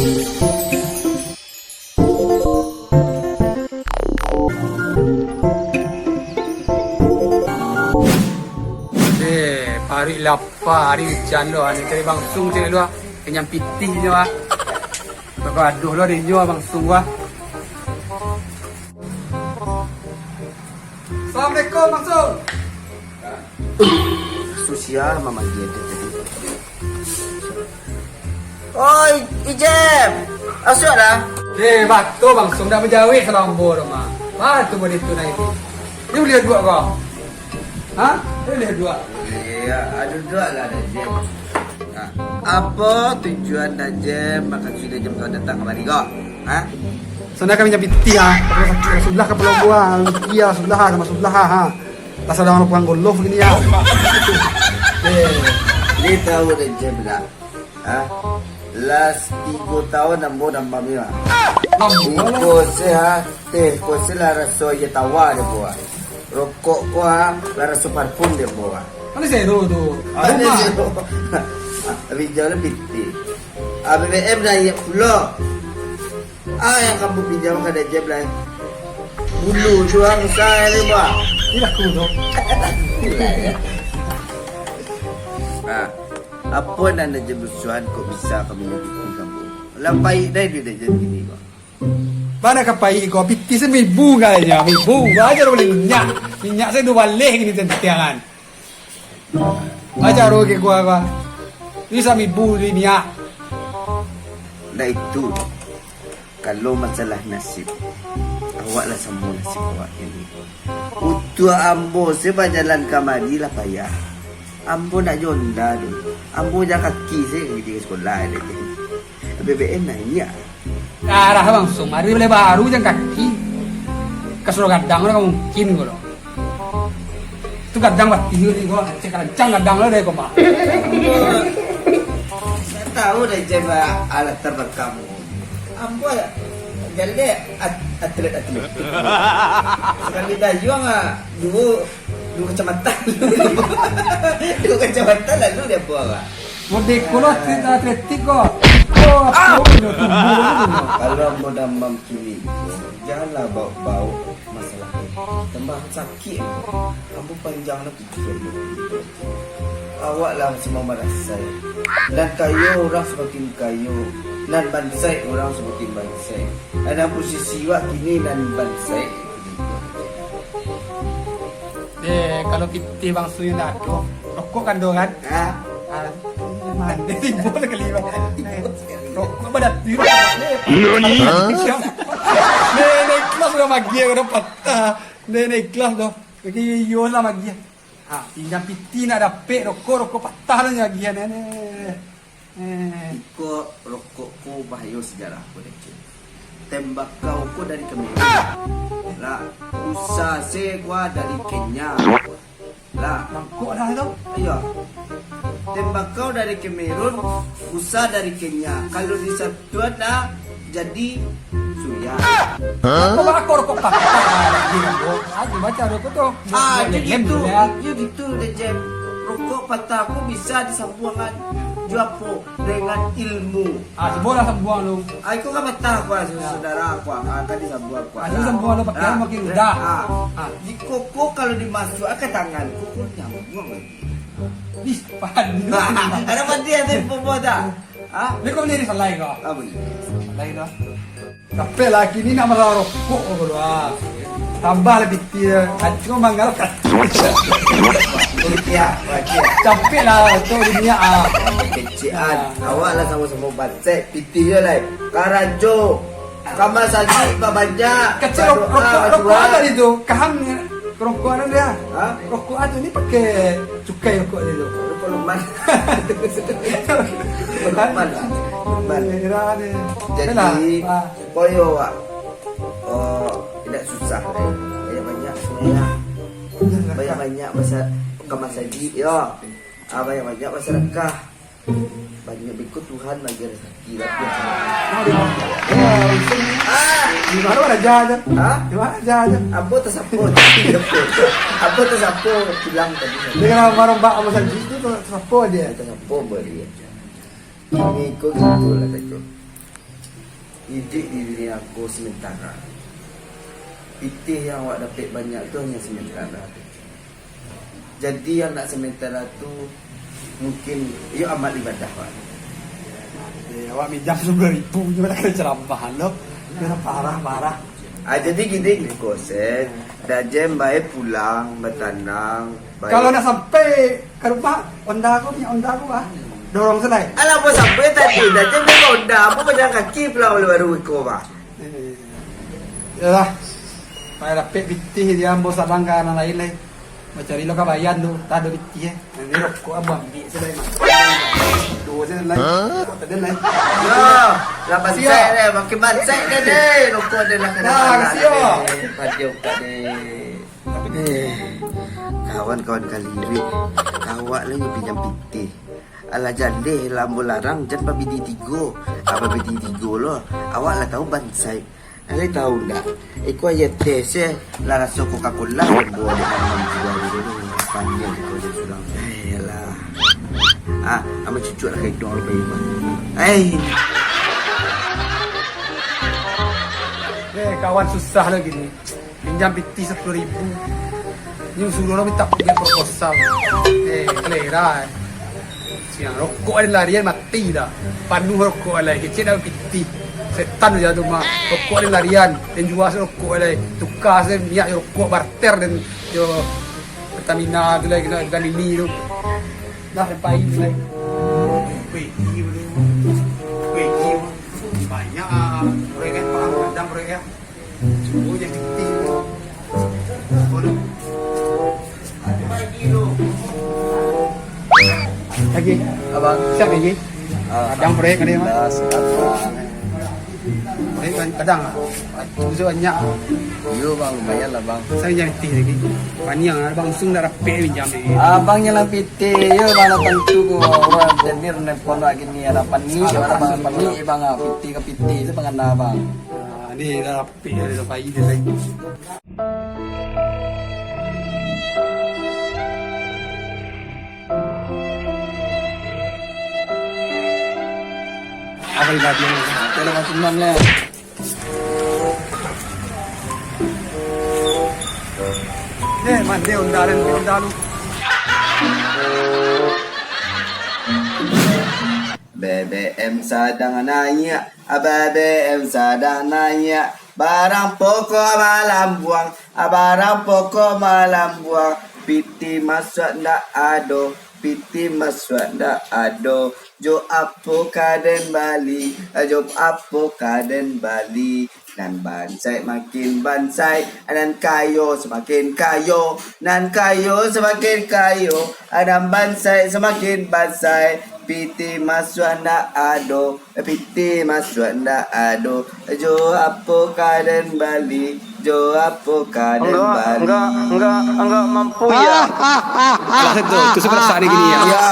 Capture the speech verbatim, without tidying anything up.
Eh, paruik lapa, hari ujan lo, ni cari Bang Sung cari lu ah. Kenyang pitih nyo ah. Bagaduah lo dinyo ah, Bang Sung ah. Assalamualaikum, Bang Sung. Sosial mamakai tu tadi. Oi, Ijem. Masuaklah. Eh, batua Bang Sung, dak bajawek salambo tu mah. Batua buat itu nah itu. Dia boleh dua kau. Ha? Dia boleh dua. Iya, ado dua lah dah, Jem. Nah, apo tujuan dah, Jem, makasuik dah Jem kau datang kamari ko? Ha? Sana kami nyampi pitih ah. Kepala sakik lah, sudah kepala buah. Iya, sudah ah, sama sudah ah. Ha. Lah sadang orang pulang goloh gini ya. Eh, ni tahu dah Jem dah. Ha? Lah tigo tahun ambo dambam ni, ha. Lamo lah. Iko se, ha, teh ko se lah raso aia tawa dek ambo, ha. Rokok ko, ha, lah raso parfum dek ambo, ha. Kan zero tu. Ado mah. Zero. Rijal lah pitih. Ah, B B M naiak pulo. Ah, yang kamu pinjam ka Dajab lah. Bulu tu ang saya ni, bah. Ini laku tu. Laku lah, ya. Nah, apo nan Dajab rusuhan kok bisa kami nyakiti kamu? Lah paik dai duit Dajab kini, bah. Bana ka paik ko, pitih samibu kayaknya, mibu. Aja boleh minyak. Minyak saya dua baleh kini tentiangan. Aja roh ke gua, gua. Ini samibu di minyak. Ndak itu. Kalau masalah nasib, awak lah samo nasib awak kini. Utuak ambo se bajalan kamari lah payah. Ambo ndak jo onda tu. Ambo jalan kaki se ka sekolah dek. B B M naiak. Arah langsung, ari baleh baru jan kaki. Ka surau gadang urang mungkin ko lo. Tu gadang batih ko, cek ka lancang gadang lo deh ko mah. Sa tahu deh Jeb, ah, latar belakang. Ambo jaleh at-, atlet-atlet. Sakali dayuang, ah, duo, duo kacamatan. Duo kacamatan lalu dia buang, ah. Modeko lo atlet, atletik ko. Oh, ah! Kalau ambo damam kini ko, janganlah baok-baok masalah ko. Tambah sakik ambo. Ambo panjang lah pikia. Awak lah samo marasai. Nan kayo urang samakin kayo, nan bansaik urang samakin bansaik. Nan posisi awak kini nan bansaik. Eh, kalau pitih bangso nyo ndak ado, rokok kan ado kan? Ha? Ah, mande tibo sakali, Bang. Tibo sakali. Rokok badatu. Nani? Nenek ikhlas lah magiah, kau dah patah. Nenek ikhlas doh. Kaki iyo lah magiah. Ha, pinjam pitih nak dapek rokok, rokok patah lah magiah nenek. Eh. Iko rokok ko bahayo sajarah ko, Dek. Tembakau ko dari Kamerun. Lah, busa se ko dari Kenya. Lah. Mangkok dah tu. Iyo. Tembakau dari Kamerun, busa dari Kenya. Kalau disatuan dah jadi suya. Hah? Kok bakor kok patah? Ah, lagi kan, bro. Aku baca rokok tu. Ah, Buat yo lem gitu. Tu, ya. Yo gitu deh, Jeb. Rokok patah ko bisa disambuangkan jo apo? Dengan ilmu. Ah, cubolah sambuang lu. Ah, iko kan patah ko, saudara ko. Ah, kan disambuang ko. Ah, lu sambuang lu pakai makin mudah. Ah. Ah. Jiko ko kalau dimasuak ke tangan ko, ko nyambuang lagi. Ih, padi. Ada padi ada popo tak? Ah? Ni kau jadi salai kau. Apa ni? Salai kau. Capek lah, kini nak masalah rokok kau dulu, ah. Tambah lah pitih, ah. Cuma manggalau kacau. Iya, iya. Capek lah, tu dunia, ah. Kecian. Ah. Awak lah samo-samo bansai, pitih je lah. Karajo. Kamar sajik babanyak. Kecil rokok, rokok apa itu? Kaham ni. Rokok ada dia. Ha? Rokok ada ni pakai cukai rokok dia tu. Rokok Lukman. Lukman. Lukman. Merah dia. Jadi, ah. Koyo awak. Oh, tidak susah deh. Banyak-banyak sembahyang. Banyak-banyak basa-, kamar sajik, yo. Ah, banyak-banyak basadakah. Banyak biko Tuhan bagi rezeki lah. Ah! Di mana raja tu? Ha? Di mana raja tu? Apa tersapa? Apa tersapa pulang tadi? Dia kalau marah bak sama sajik tu, tersapa dia? Tersapa beri aja. Ini kau gitu lah, kau. Iduik di dunia ko sementara. Pitih yang awak dapek banyak tu hanyo sementara. Jadi, yang nak sementara tu mungkin, iyo, amal ibadah, Pak. Eh, awak minjam sepuluh ribu, gimana kena ceramah lo? Kena parah-parah. Ah, jadi gini, Kosek, Dajem bae pulang, batanang, bae. Kalau nak sampai ka rumah, Honda ko, minyak Honda ko, ah. Dorong se lai. Alah, apo sampai tadi, Dajem bae Honda, apo bajalan kaki pulang oleh baru iko, Pak. Eh, iyolah. Pai dapek pitih dia, ambo sadang ka nan lain lai. Bacari lo ka Bayan tu, tak ado pitih, eh. Nanti rokok ambo ambiak se lai, Mak. Duo se lai. Rokok tadi lai. Yo, lah bansaik deh, makin bansaik deh, deh. Rokok deh lah kena. Nah, kasih, yo. Padio tadi. Eh, kawan-kawan kalirik, awak lah nyo pinjam pitih. Alah jaleh lah ambo larang, jan babini tigo. Ah, babini tigo lo, awak lah tahu bansaik. Alai tahu ndak? Iko aia teh se lah raso Coca-Cola, ambo dek minum tigo hari ko. Paniang ko je surang. Ayolah. Ah, ambo cucuk lah ka iduang lo, Pak. Ai. Eh, kawan susah lo gini. Pinjam pitih sapuluah ribu. Nyo suruah lo minta buek proposal. Eh, kalera, eh. Siang rokok ado larian mati dah. Panuah rokok alai, kecek dah pitih. Setan aja tu mah. Rokok ado larian, den jua se rokok alai. Tuka se minyak jo rokok, barter den jo Pertamina tu lai, kena Pertamini tu. Dah, sampai lai. Weh, iyo, weh, iyo. Banyak, ah, proyek kan, Pak, kadang proyek kan. Lagi. Abang. Siap lagi. Kadang proyek ada, Bang. Alhamdulillah, siap, Bang. Proyek kan kadang, ah. Itu banyak. Iyo, Bang, lumayan lah, Bang. Saya jangan pitih lagi. Paniang, Abang langsung dah rapek pinjam ni. Abang nyo lah pitih, yo, Bang, lah tantu ko. Urang tenir nelpon lagi ni, ada panik, ada panik, Bang, ah, pitih ka pitih, itu pangana, Bang. Ah, ni dah Pi, ado pai di lai. Apa lagi? Dalam senang lah. Eh, mande onda, mande onda lu. B B M sadang naiak, B B M sadang naiak, barang pokok malambuang, barang pokok malambuang, pitih masuak ndak ado, pitih masuak ndak ado, jo apo ka den bali, jo apo ka den bali. Nan bansaik makin bansaik, nan kayo samakin kayo, nan kayo samakin kayo, nan bansaik samakin bansaik, pitih masuak ndak ado, pitih masuak ndak ado, jo apo ka den bali, jo apo ka den bali. Enggak, enggak, enggak, enggak mampu ya. Alah, tu, tu suka rasak ni gini ya. Ya.